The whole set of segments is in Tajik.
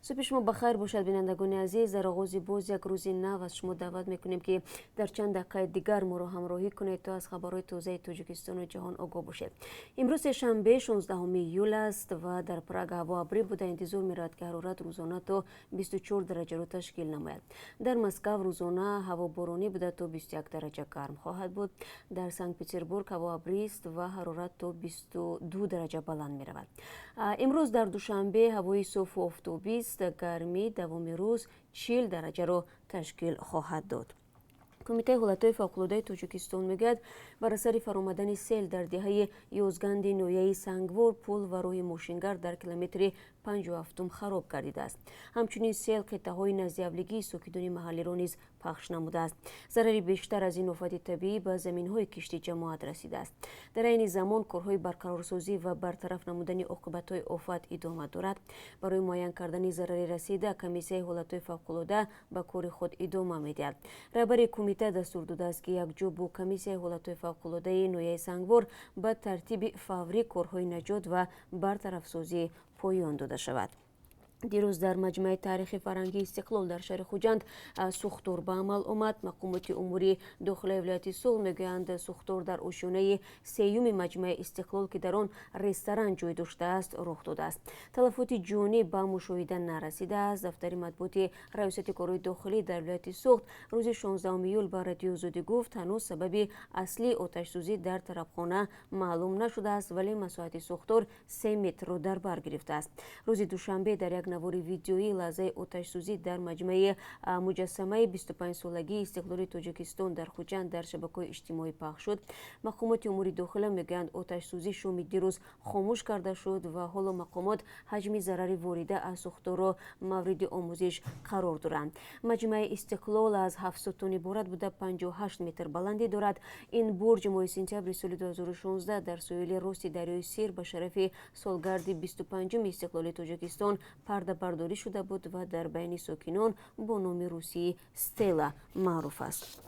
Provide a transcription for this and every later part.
Субҳи шумо ба хайр бошад, бинандагони азиз. Дар оғози боз як рӯзи нав аз шумо даъват мекунем, ки дар чанд дақиқаи дигар моро ҳамроҳӣ кунед, то аз хабарҳои тозаи Тоҷикистону ҷаҳон огоҳ бошед. Имрӯз сешанбе, 16 июл аст ва дар Прага ҳаво абрӣ буда, интизор меравад, ки ҳарорат рӯзона то 24 дараҷаро ташкил намояд. Дар Москав рӯзона ҳаво боронӣ буда, то 21 дараҷа гарм хоҳад буд. Дар Санкт Петербург ҳаво абрист ва ҳарорат то 22 дараҷа баланд меравад. Имрӯз дар Душанбе ҳавои софу офтобист, гармӣ давоми рӯз 40 дараҷаро ташкил хоҳад дод. Кумитаи ҳолатҳои фавқулодаи Тоҷикистон мегӯяд, бар асари фаромадани сел дар деҳаи Ёзганди ноҳияи Сангвор пул ва роҳи мошингард дар километри 57-ум хароб гардидааст. Ҳамчунин сел қитъаҳои наздиавлигии сокинони маҳаллиро низ пахш намудааст. Зарари бештар аз ин офати табиӣ ба заминҳои кишти ҷамоат расидааст. Дар айни замон корҳои барқарорсозӣ ва бартараф намудани оқибатҳои офат идома дорад. Барои муайян кардани зарари расида Комиссияи ҳолатҳои фавқулода ба кори худ идома медиҳад. Раҳбари кумита дастур додааст, ки якҷо бо Комиссияи ҳолатҳои фавқулодаи ноҳияи Сангвор ба тартиби фаврӣ корҳои наҷот ва бартарафсозӣ поён дода шавад. Дирӯз дар маҷмӯаи таърихи фарҳангии Истиқлол дар шаҳри Хуҷанд сӯхтор ба амал омад. Мақомоти умури дохилаи вилояти Суғд мегӯянд, сӯхтор дар ошёнаи сеюми маҷмӯаи Истиқлол, ки дар он ресторан ҷой доштааст, рух додааст. Талафоти ҷонӣ ба мушоҳида нарасидааст. Дафтари матбуоти Раёсати корҳои дохилӣ дар вилояти Суғд рӯзи 16 июл ба Радиои Озодӣ гуфт, ҳанӯз сабаби аслии оташсӯзӣ дар тарабхона маълум нашудааст, вале масоҳати сӯхтор 3 метрро дар бар гирифтааст. Рӯзи душанбе дар як навори видеоӣ лаҳзаи оташсӯзӣ дар маҷмӯаи муҷассамаи 25-солагии истиқлоли Тоҷикистон дар Хуҷанд дар шабакаҳои иҷтимоӣ пахш шуд. Мақомоти умури дохила мегӯянд, оташсӯзӣ шоми дирӯз хомӯш карда шуд ва ҳоло мақомот ҳаҷми зарари ворида аз сӯхторро мавриди омӯзиш қарор доранд. Маҷмӯаи Истиқлол аз ҳафт сутун иборат буда, 58 метр баландӣ дорад. Ин бурҷ моҳи сентябри соли 2016 дар соҳили рости дарёи Сир ба шарафи солгарди 25-уми истиқлоли Тоҷикистон пардабардорӣ шуда буд ва дар байни сокинон бо номи русии Стела маъруф аст.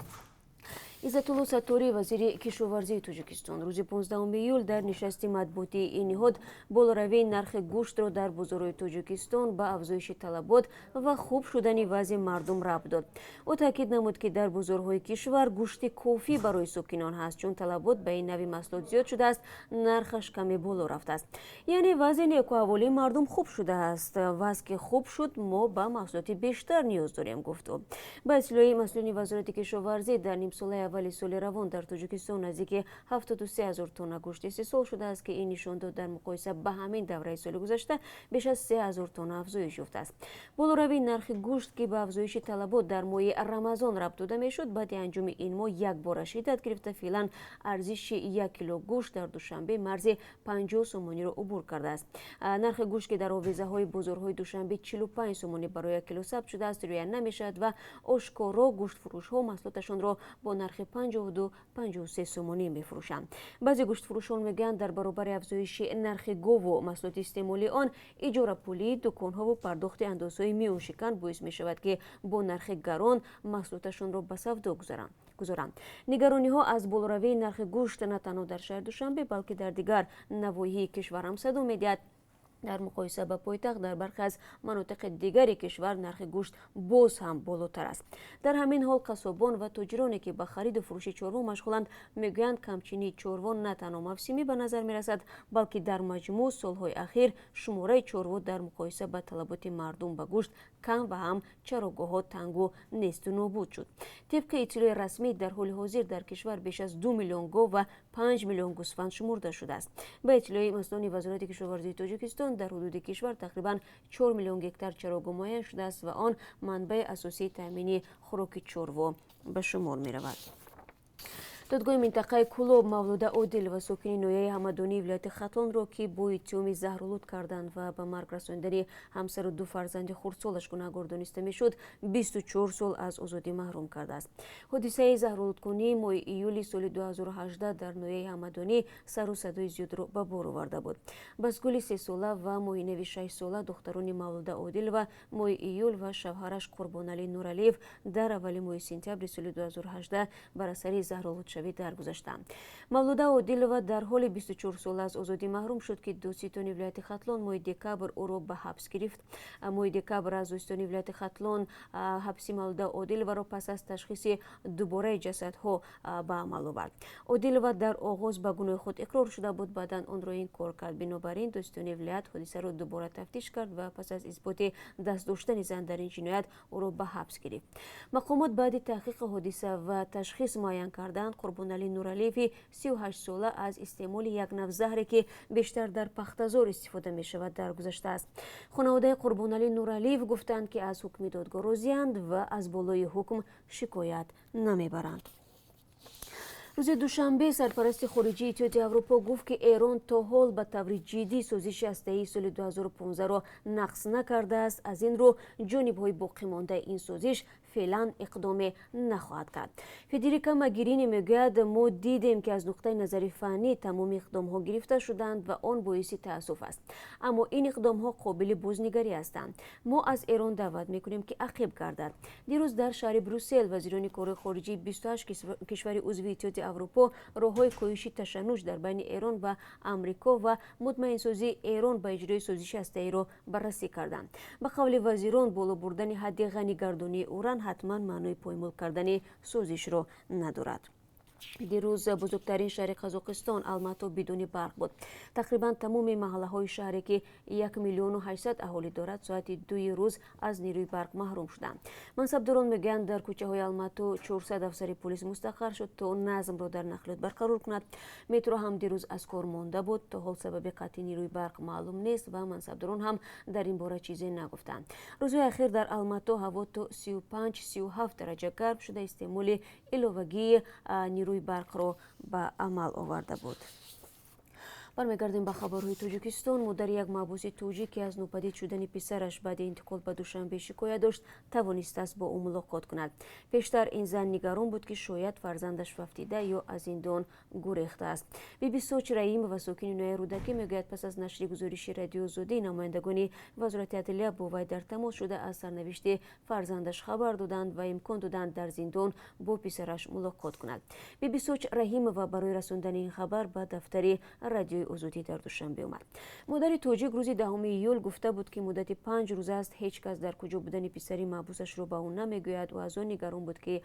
Иззатулло Сатторӣ, вазири кишоварзии Тоҷикистон, рӯзи 15 июл дар нишасти матбуотии ин ниҳод болоравии нархи гӯштро дар бозорҳои Тоҷикистон ба афзоиши талабот ва хуб шудани вазъи мардум рабт дод. Ӯ таъкид намуд, ки дар бозорҳои кишвар гӯшти кофӣ барои сокинон ҳаст. Чун талабот ба ин нави маҳсулот зиёд шудааст, нархаш каме боло рафтааст, яъне вазъи некуаҳволии мардум хуб шудааст. Вазъ ки хуб шуд, мо ба маҳсулоти бештар ниёз дорем, гуфт ӯ. Ба иттилои масъулини Вазорати кишоварзӣ, дар нимсолаи аввали соли равон дар Тоҷикистон наздики 73 ҳазор тонна гӯшт истеҳсол шудааст, ки ин нишондод дар муқоиса ба ҳамин давраи соли гузашта беш аз 3 ҳазор тонна афзоиш ёфтааст. Болоравии нархи гӯшт, ки ба афзоиши талабот дар моҳи Рамазон рабт дода мешуд, баъди анҷоми ин моҳ якбора шиддат гирифта, феълан арзиши 1 кило гӯшт дар Душанбе марзи 50 сомониро убур кардааст. Нархи гӯшт, ки дар овезаҳои бозорҳои Душанбе 45 сомонӣ барои 1 кило сабт шудааст, рӯя намешавад ва ошкоро гӯштфурӯшҳо маҳсулоташонро бо нархи 52, 53 сомонӣ мефурӯшанд. Баъзе гӯштфурӯшон мегӯянд, дар баробари афзоиши нархи гову маҳсулоти истеъмолии он, иҷорапулии дуконҳову пардохти андозҳои миёншикан боис мешавад, ки бо нархи гарон маҳсулоташонро ба савдо гузоранд. Нигарониҳо аз болоравии нархи гӯшт на танҳо дар шаҳри Душанбе, балки дар дигар навоҳии кишвар ҳам садо медиҳад. Дар муқоиса ба пойтахт, дар бархе аз манотиқи дигари кишвар нархи гӯшт боз ҳам болотар аст. Дар ҳамин ҳол қассобон ва тоҷироне, ки ба хариду фурӯши чорво машғуланд, мегӯянд, камчинии чорво на танҳо мавсимӣ ба назар мерасад, балки дар маҷмӯъ солҳои ахир шумораи чорво дар муқоиса ба талаботи мардум ба гӯшт кам ва ҳам чарогоҳҳо тангу несту нобуд шуд. Тибқи иттилои расмӣ, дар ҳоли ҳозир дар кишвар беш аз 2 миллион гов ва 5 миллион гӯсфанд шумурда шудааст. Ба иттилои масъулони Вазорати кишоварзии Тоҷикистон, дар ҳудуди кишвар тақрибан 4 миллион гектар чарогоҳ муайян шудааст ва он манбаи асосии таъмини хӯроки чорво ба шумор меравад. Додгоҳи минтақаи Кӯлоб Мавлуда Одилова, сокини ноҳияи Ҳамадонии вилояти Хатлонро, ки бо иттиҳоми заҳролуд кардан ва ба марг расонидани ҳамсару ду фарзанди хурдсолаш гунаҳгор дониста мешуд, 24 сол аз озодӣ маҳрум кардааст. Ҳодисаи заҳролудкунӣ моҳи июли соли 2018 дар ноҳияи Ҳамадонӣ сару садои зиёдро ба бор оварда буд. Басгули 3-сола ва Моҳинави 6-сола, духтарони Мавлуда Одилова, моҳи июл ва шавҳараш Қурбоналӣ Нуралиев дар аввали моҳи сентябри соли 2018 бар асари заҳролудшавӣ. заҳролудшавӣ даргузаштанд. Мавлуда Одилова дар ҳоли 24 сола аз озодӣ маҳрум шуд, ки додситони вилояти Хатлон моҳи декабр ӯро ба ҳабс гирифт. Моҳи декабр аз додситони вилояти Хатлон ҳабси Мавлуда Одиловаро пас аз ташхиси дубораи ҷасадҳо ба амал овард. Одилова дар оғоз ба гуноҳи худ иқрор шуда буд, баъдан онро инкор кард. Бинобар ин додситони вилоят ҳодисаро дубора тафтиш кард ва пас аз исботи даст доштани зан дар ин ҷиноят ӯро ба ҳабс гирифт. Мақомот баъди таҳқиқи ҳодиса ва ташхис муайян карданд, Қурбоналӣ Нуралиеви 38 сола аз истеъмоли як нав заҳре, ки бештар дар пахтазор истифода мешавад, даргузаштааст. Хонаводаи Қурбоналӣ Нуралиев гуфтанд, ки аз ҳукми додгоҳ розианд ва аз болои ҳукм шикоят намебаранд. Рӯзи душанбе сарпарасти хориҷии Иттиҳоди Аврупо гуфт, ки Эрон то ҳол ба таври ҷиддӣ созиши ҳастаии соли 2015-ро нақз накардааст. Аз ин рӯ ҷонибҳои боқимондаи ин созиш феълан иқдоме нахоҳад кард. Федерика Могерини мегӯяд, мо дидем, ки аз нуқтаи назари фаннӣ тамоми иқдомҳо гирифта шуданд ва он боиси таассуф аст, аммо ин иқдомҳо қобили бознигарӣ ҳастанд. Мо аз Эрон даъват мекунем, ки ақиб гардад. Дирӯз дар шаҳри Брюссел вазирони корҳои хориҷии 28 кишвари узви Иттиҳоди Аврупо роҳҳои коҳиши ташаннуҷ дар байни Эрон ва Амрико ва мутмаинсозии Эрон ба иҷрои созиши ҳастаиро баррасӣ карданд. Ба қавли вазирон, боло бурдани ҳадди ғанигардонии уран ҳатман маънои поймол кардани созишро надорад. Дирӯз бузургтарин шаҳри Қазоқистон, Алмато, бидуни барқ буд. Тақрибан тамоми маҳаллаҳои шаҳре, ки 1 800 000 аҳолӣ дорад, соати 2-и рӯз аз нерӯи барқ маҳрум шуданд. Мансабдорон мегӯянд, дар кӯчаҳои Алмато 400 афсари полис мустақар шуд, то назмро дар нақлиёт барқарор кунад. Метро ҳам дирӯз аз кор монда буд. То ҳол сабаби қатъи нерӯи барқ маълум нест ва мансабдорон ҳам дар ин бора чизе нагуфтанд. Рӯзҳои ахир дар Алмато ҳаво то 35-37 дараҷа гарм шуда, истеъмоли иловагии нерӯи барқро ба амал оварда буд. Бармегардем ба хабарҳои Тоҷикистон. Модари як маҳбуси тоҷик, ки аз нопадид шудани писараш баъди интиқол ба Душанбе шикоят дошт, тавонистааст бо ӯ мулоқот кунад. Пештар ин зан нигарон буд, ки шояд фарзандаш фавтида ё аз зиндон гурехтааст. Бибисоч Раимова, сокини ноҳияи Рӯдакӣ, мегӯяд, пас аз нашри гузориши Радиои Озодӣ намояндагони Вазорати адлия бо вай дар тамос шуда, аз сарнавишти фарзандаш хабар доданд ва имкон доданд дар зиндон бо писараш мулоқот кунад. Бибисоч Раҳимова барои расондани ин хабар ба дафтари Радиои Озодӣ дар Душанбе омад. Модари тоҷик рӯзи 10 июл гуфта буд, ки муддати 5 рӯз аст ҳеҷ кас дар куҷо будани писари маҳбусашро ба ӯ намегӯяд. Ӯ аз он нигарон буд, ки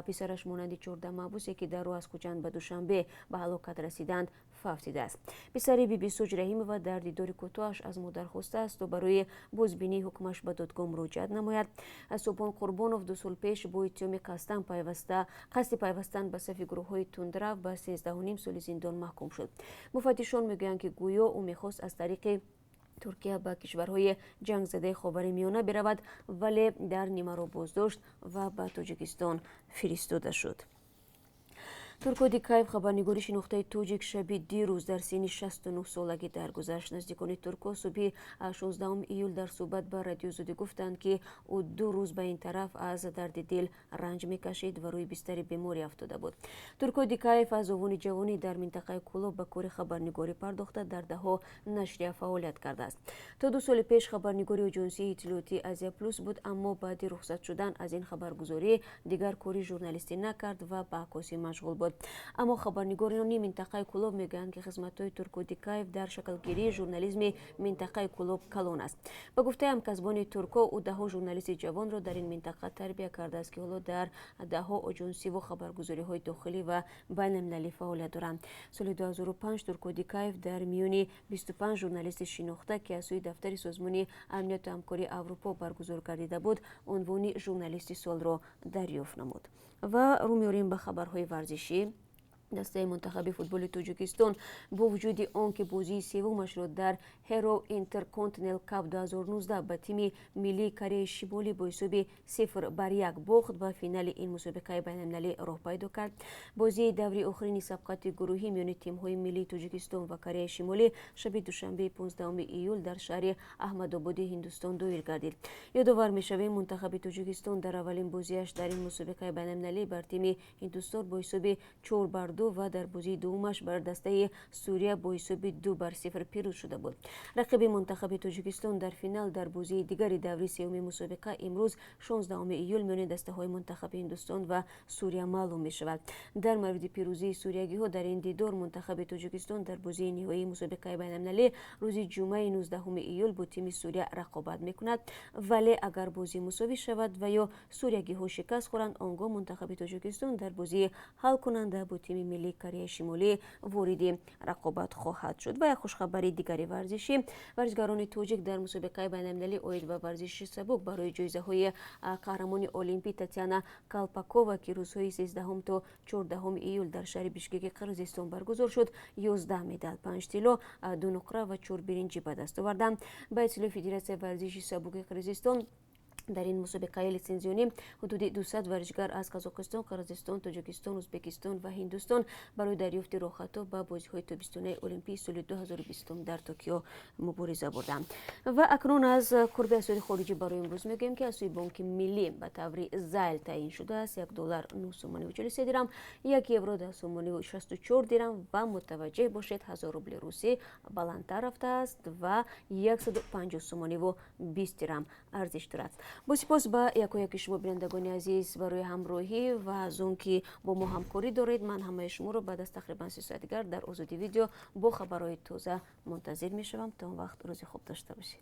писараш монанди 14 маҳбусе, ки дар роҳ аз Хуҷанд ба Душанбе ба ҳалокат расиданд, фавтидааст. Писари Бибисоҷ Раҳимова дар дидори кӯтоҳаш аз модар хостааст, то барои бозбинии ҳукмаш ба додгоҳ муроҷиат намояд. Субҳон Қурбонов 2 сол пеш бо иттиҳоми қасдан пайваста қасди пайвастан ба сафи гурӯҳҳои тундрав ба 13,5 соли зиндон маҳкум шуд. Муфаттишон мегӯянд, ки гӯё ӯ мехост аз тариқи Туркия ба кишварҳои ҷангзадаи Ховари Миёна биравад, вале дар нимароҳ боздошт ва ба Тоҷикистон фиристода шуд. Турко Дикаев, хабарнигори шинохтаи тоҷик, шаби дирӯз дар синни 69 солагӣ даргузашт. Наздикони Турко субҳи 16 июл дар суҳбат ба Радиои Озодӣ гуфтанд, ки ӯ 2 рӯз ба ин тараф аз дарди дил ранҷ мекашид ва рӯи бистари беморӣ афтода буд. Турко Дикаев аз овони ҷавонӣ дар минтақаи Кӯлоб ба кори хабарнигорӣ пардохта, дар даҳҳо нашрия фаъолият кардааст. То 2 соли пеш хабарнигори оҷонсии иттилоотии Азия Плюс буд, аммо баъди рухсат шудан аз ин хабаргузорӣ дигар кори журналистӣ накард ва ба аккосӣ машғул буд. Аммо хабарнигорони минтақаи Кӯлоб мегӯянд, ки хизматҳои Турко Дикаев дар шаклгирии журнализми минтақаи Кӯлоб калон аст. Ба гуфтаи ҳамкасбони Турко, ӯ даҳҳо журналисти ҷавонро дар ин минтақа тарбия кардааст, ки ҳоло дар даҳҳо оҷонсиву хабаргузориҳои дохилӣ ва байналмилалӣ фаъолият доранд. Соли 2005 Турко Дикаев дар миёни 25 журналисти шинохта, ки аз сӯи дафтари Созмони амнияту ҳамкории Аврупо баргузор гардида буд, унвони журналисти солро дарёфт намуд. Ва рӯ меорем ба хабарҳои варзишӣ. Дастаи мунтахаби футболи Тоҷикистон бо вуҷуди он ки бозии севумашро дар Hero Intercontinental Cup 2019 ба тими миллии Кореяи Шимолӣ бо ҳисоби 0-1 бохт, ба финали ин мусобиқаи байналмилалӣ роҳ пайдо кард. Бозии даври охирини сабқати гурӯҳӣ миёни тимҳои миллии Тоҷикистон ва Кореяи Шимолӣ шаби душанбеи 15 июл дар шаҳри Аҳмадободи Ҳиндустон доир гардид. Ёдовар мешавем, мунтахаби Тоҷикистон дар аввалин бозиаш дар ин мусобиқаи байналмилалӣ бар тими Ҳиндустон бо ҳисоби 4 бар 2 ва дар бозии дуюмаш бар дастаи Сурия бо ҳисоби 2-0 пирӯз шуда буд. Рақиби мунтахаби Тоҷикистон дар финал дар бозии дигари даври сеюми мусобиқа имрӯз, 16 июл, миёни дастаҳои мунтахаби Ҳиндустон ва Сурия маълум мешавад. Дар мавриди пирӯзии суриягиҳо дар ин дидор, мунтахаби Тоҷикистон дар бозии ниҳоии мусобиқаи байналмилалӣ рӯзи ҷумъаи 19 июл бо тими Сурия рақобат мекунад. Вале агар бозӣ мусовӣ шавад ва ё суриягиҳо шикаст хӯранд, он гоҳ мунтахаби Тоҷикистон дар бозии ҳалкунанда бо тими миллии Кореяи Шимолӣ вориди рақобат хоҳад шуд. Ва як хушхабари дигари варзишӣ: варзишгарони тоҷик дар мусобиқаи байналмилалӣ оид ба варзиши сабук барои ҷоизаҳои қаҳрамони олимпӣ Татяна Калпакова, ки рӯзҳои 13 то 14 июл дар шаҳри Бишкеки Қирғизистон баргузор шуд, 11 медал: панҷ тилло, ду нуқра ва чор биринҷӣ ба даст оварданд. Ба иттилои Федератсияи варзиши сабуки Қирғизистон, дар ин мусобиқаи литсензионӣ ҳудуди 200 варзишгар аз Қазоқистон, Қирғизистон, Тоҷикистон, Ӯзбекистон ва Ҳиндустон барои дарёфти роҳхатҳо ба бозиҳои тобистонаи олимпии соли 2020 дар Токио мубориза бурданд. Ва акнун аз курби асъори хориҷӣ барои имрӯз мегӯем, ки аз сӯи Бонки Миллӣ ба таври зайл таъин шудааст: 1 доллар 9 сомониву 43 дирам, 1 евро 10 сомониву 64 дирам. Ва мутаваҷҷеҳ бошед, 1000 рубли русӣ баландтар рафтааст ва 150 сомониву 20 дирам арзиш дорад. Бо сипос ба якояки шумо, бинандагони азиз, барои ҳамроҳӣ ва аз он ки бо мо ҳамкорӣ доред. Ман ҳамаи шуморо баъд аз тақрибан 3 соат дигар дар Озодӣ Видео бо хабарҳои тоза мунтазир мешавам. То он вақт рӯзи хуб дошта бошед.